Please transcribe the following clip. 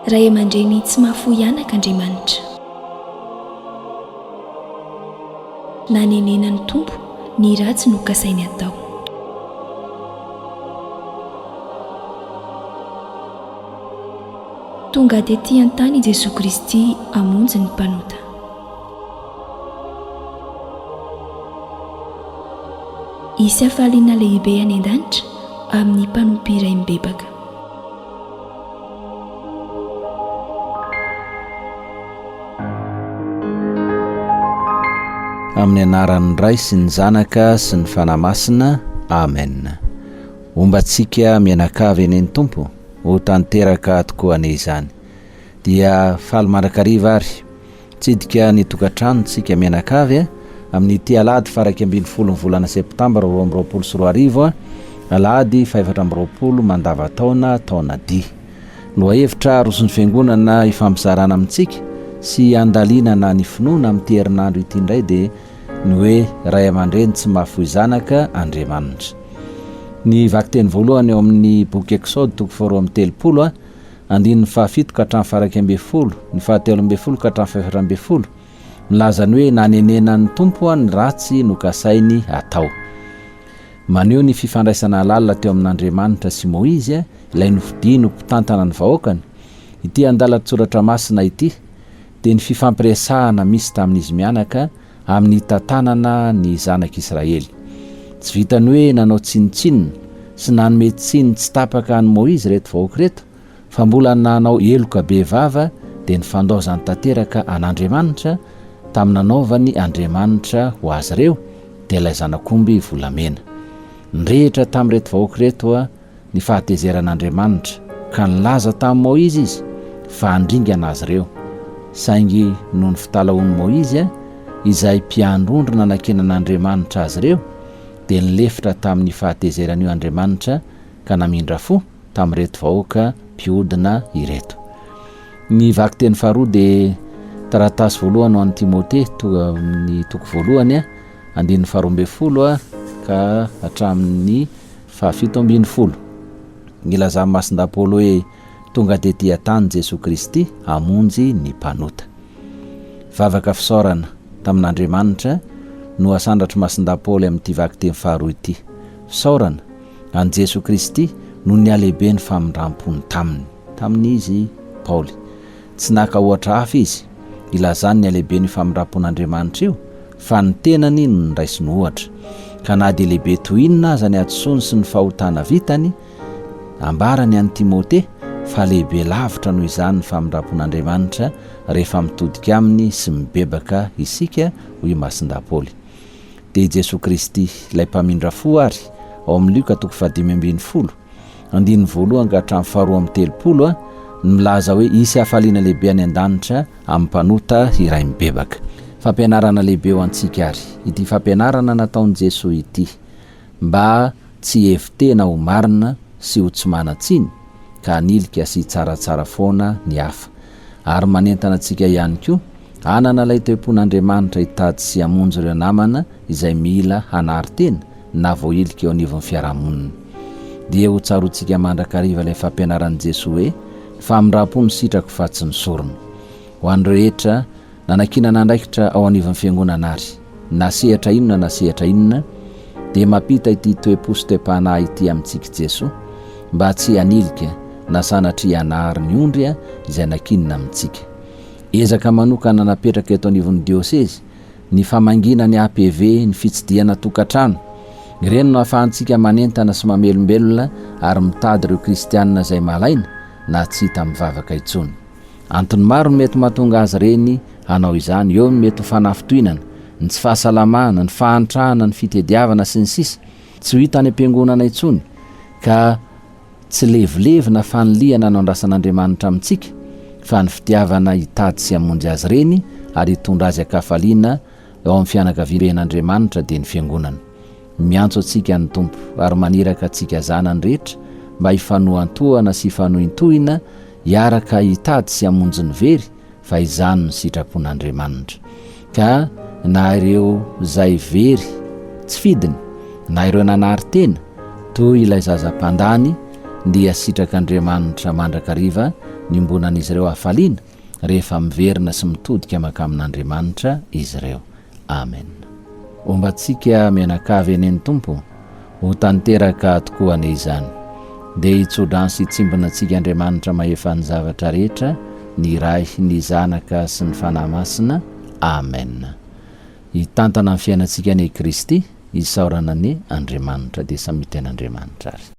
Ray aman-dreny tsy mahafoy anaka Andriamanitra. Nanenenan'ny Tompo ny ratsy nokasainy hatao. Tonga tety an-tany i Jesoa Kristy hamonjy ny mpanota. Hisy hafaliana lehibe any an-danitra amin'ny mpanompo iray mibebaka. Amin'ny anaran'ny Ray sy ny Zanaka sy ny Fanahy Masina. Amen. Homba antsika mianakavy anie ny Tompo, ho tanteraka tokoa anie izany. Dia faly mandrakariva ary mitsidika ny tokantranontsika mianakavy amin'ity alahady faha 11 ny volana septambra 2022, alahady faha 24 mandavantaona taona dia. Lohahevitra aroson'ny Fiangonana hifampizarana amintsika sy handalinana ny finoana amin'ity herinandro ity indray dia ny hoe Ray aman-dreny tsy mahafoy zanaka Andriamanitra. Ny vakiteny voalohany ao amin'ny boky Eksody toko faharoa amby telopolo, andininy fahafito ka hatramin'ny faha-iraika ambin'ny folo, ny fahatelo ambin'ny folo ka hatramin'ny fahefatra ambin'ny folo, milaza ny hoe nanenenan'ny Tompo ny ratsy nokasainy hatao. Maneho ny fifandraisana lalina teo amin'Andriamanitra sy Moizy, ilay nofidiny ho mpitantana ny vahoakany, ity andalan-tsoratra masina ity, dia ny fifampiresahana misy tamin'izy mianaka amin'ny hitantanana ny zanak'Israely. Tsy vitan'ny hoe nanao tsinontsinona sy nanome tsiny tsy tapaka an'i Moizy ireto vahoaka ireto, fa mbola nanao heloka bevava dia ny fandaozany tanteraka an'Andriamanitra tamin'ny nanaovany Andriamanitra ho azy ireo, dia ilay zanak'omby volamena. Nirehitra tamin'ireto vahoaka ireto ny fahatezeran'Andriamanitra, ka nilaza tamin'i Moizy izy fa handringana azy ireo. Saingy noho ny fitalahoan'i Moizy, izay mpiandry ondry nanakinan'Andriamanitra azy ireo, dia nilefitra tamin'ny fahatezeran'io Andriamanitra ka namindra fo tamin'ireto vahoaka mpiodina ireto. Ny vakiteny faharoa dia taratasy voalohany ho an'i Timote, amin'ny toko voalohany, andininy faharoa ambin'ny folo ka hatramin'ny fahafito ambin'ny folo. Nilazan'i Masindahy Paoly hoe tonga tety an-tany Jesoa Kristy hamonjy ny mpanota. Vavaka fisaorana tamin'Andriamanitra no asandratr'i Masindahy Paoly amin'ity vakiteny faharoa ity. Fisaorana an'i Jesoa Kristy noho ny halehiben'ny famindram-pony taminy. Tamin'izy Paoly. Tsy naka ohatra hafa izy ilazany ny halehiben'io famindram-pon'Andriamanitra io fa ny tenany no noraisiny ohatra. Ka na dia lehibe toy inona aza ny hadisoany sy ny fahotana vitany, ambarany an'i Timote fa lehibe lavitra noho izany ny famindram-pon'Andriamanitra rehefa mitodika aminy sy mibebaka isika, hoy i Masindahy Paoly. Dia i Jesoa Kristy, ilay mpamindra fo àry, ao amin'ny Lioka toko fahadimy ambin'ny folo, andininy voalohany ka hatramin'ny faharoa amby telopolo, no milaza hoe hisy hafaliana lehibe any an-danitra amin'ny mpanota iray mibebaka. Fampianarana lehibe ho antsika àry ity fampianarana nataon'i Jesoa ity, mba tsy hihevi-tena ho marina sy ho tsy manan-tsiny, ka hanilika sy hitsaratsara foana ny hafa. Ary manentana antsika ihany koa hanana ilay toe-pon'Andriamanitra hitady sy hamonjy ireo namana izay mila hanary tena na voahilika eo anivon'ny fiarahamonina. Dia ho tsaroantsika mandrakariva ilay fampianaran'i Jesoa hoe, Ny famindram-po no sitrako fa tsy ny sorona. Ho an'ny rehetra nanankinana andraikitra ao anivon'ny Fiangonana àry, na sehatra inona na sehatra inona, dia mampita ity toe-po sy toe-panahy ity amintsika Jesoa, mba tsy hanilika na sanatria hanary ny ondry izay nankinina amintsika. Ezaka manokana napetraka eto anivon'ny diosezy ny famangiana ny APV, ny fitsidihana tokantrano. Ireny no ahafahantsika manentana sy mamelombelona ary mitady ireo kristianina izay malaina na tsy hita mivavaka intsony. Antony maro no mety mahatonga azy ireny hanao izany, eo ny mety ho fanafintohinana, ny tsy fahasalamana, ny fahantrana, ny fitediavana sy ny sisa Tsy ho hita any am-piangonana intsony ka Tsy levilevy na fanilihana no andrasan'Andriamanitra amintsika, fa ny fitiavana hitady sy hamonjy azy ireny ary hitondra azy an-kafaliana ao amin'ny fianakaviamben'Andriamanitra dia ny Fiangonana. Miantso antsika ny Tompo ary maniraka antsika zanany rehetra mba hifanohantohana sy hifanohintohina hiaraka hitady sy hamonjy ny very fa izany no sitrapon'Andriamanitra. Ka na ireo izay very tsy fidiny, na ireo nanary tena, toy ilay zaza mpandany, dia sitrak'Andriamanitra mandrakariva niombonan'izy ireo hafaliana rehefa miverina sy mitodika mankamin'Andriamanitra izy ireo. Amen. Homba antsika mianakavy anie ny Tompo, ho tanteraka tokoa anie izany. Dia hitsodrano sy hitsimbina antsika Andriamanitra mahefa ny zavatra rehetra, ny Ray, ny Zanaka sy ny Fanahy Masina. Amen. Hitantana ny fiainantsika anie Kristy, isaorana anie Andriamanitra. Dia samy hitain'Andriamanitra ary.